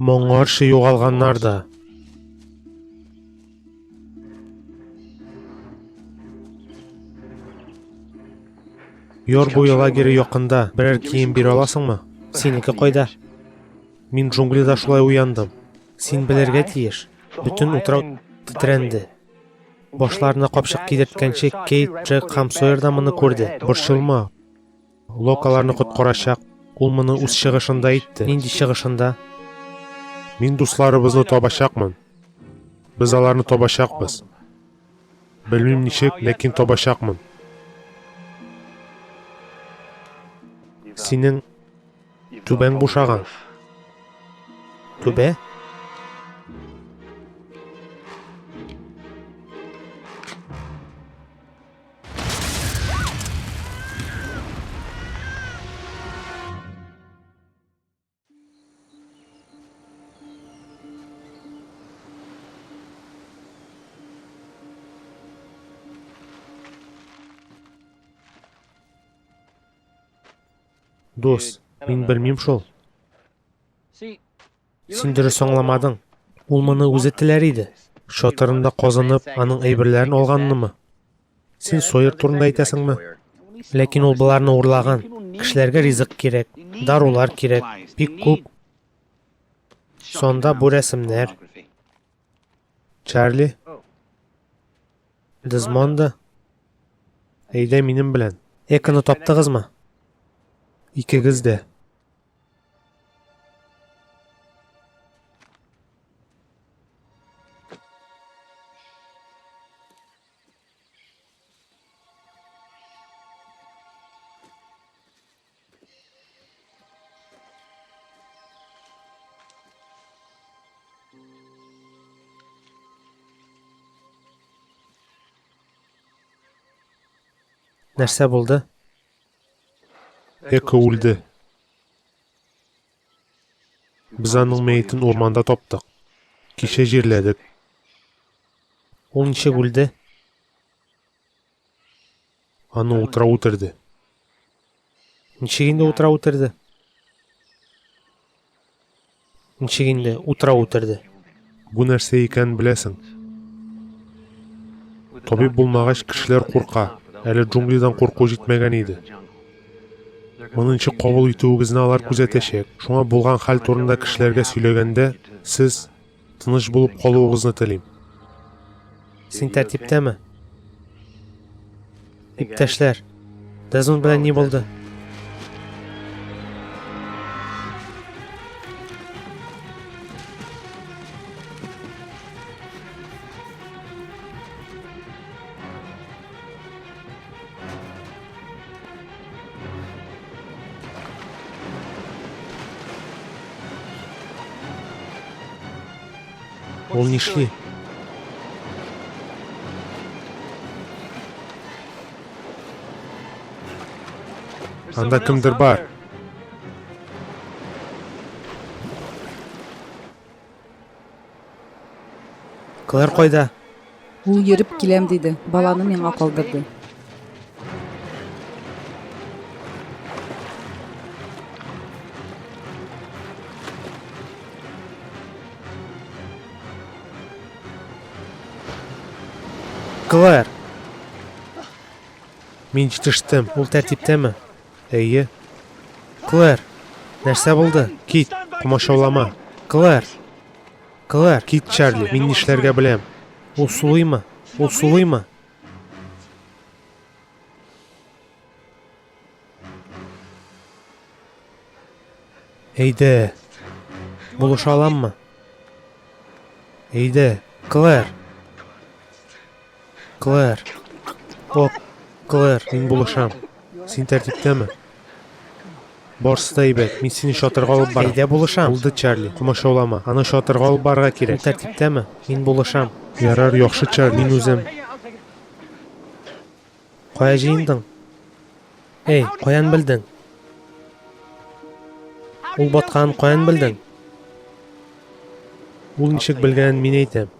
Моңарчы югалганнар да. Яр буе лагере якында берәр кием бирә аласыңмы? Синеке кайда? Мин джунглида шулай уяндым. Син белергә тиеш. Бөтен утрау тетрәнде. Башларына капчык кидерткәнче Кейт, Джек һәм Сойер да моны күрде. Борчылма. Лок аларны коткарачак. Ул моны үз чыгышында әйтте. Нинди чыгышында? Мин дусларыбызны табачакмын. Без аларны табачакбыз. Белмим ничек, ләкин табачакмын. Синең түбәң бушаган. Түбә? Дус, мин белмим шул. Син дөрес аңламадың. Ул моны үзе теләр иде. Чатырында казынып, аның әйберләрен алганнымы? Син Сойер турында әйтәсеңме? Ләкин ул боларны урлаган. Кешеләргә ризык кирәк, дарулар кирәк, бик күп. Сонда бу рәсемнәр. Чарли? Дезмонда? Әйдә минем белән. Эконы таптыгызмы? Икегез дә. Нәрсә булды? Эко үлде. Без аның мәетен урманда таптык. Кичә җирләдек. Ул ничек үлде? Аны утрау үтерде. Ничек инде утрау үтерде? Ничек инде утрау үтерде? Бу нәрсә икәнен беләсең. Табиб булмагач, кешеләр курка. Әле джунглидан курку җитмәгән иде. Моны ничек кабул итүегезне алар күзәтәчәк. Шуңа булган хәл турында кешеләргә сөйләгәндә, сез тыныч булып калуыгызны телим. Син тәртиптәме? Иптәшләр, Дезмонд белән ни булды? Ул нишли? Анда кемдер бар. Клэр кайда? Ул йөреп киләм диде, баланы миңа калдырды. Клэр! Мин җитештем. Ул тәртиптәме? Әйе. Клэр! Нәрсә булды? Кит, комачаулама. Клэр! Клэр! Кит, Чарли, мин нишләргә беләм. Ул сулыймы? Ул сулыймы? Әйдә. Булыша аламмы? Әйдә, Клэр. Клэр. О, Клэр, мин булышам. Син тәртиптәме? Барысы да әйбәт. Мин сине чатырга алып барам. Әйдә булышам. Булды, Чарли. Комачаулама. Аны чатырга алып барырга кирәк. Ул тәртиптәме? Мин булышам. Ярар, яхшы, Чарли. Мин үзем. Кая җыендың? Эй, каян белдең? Ул батканын каян белдең? Ул ничек белгәнен мин әйтәм.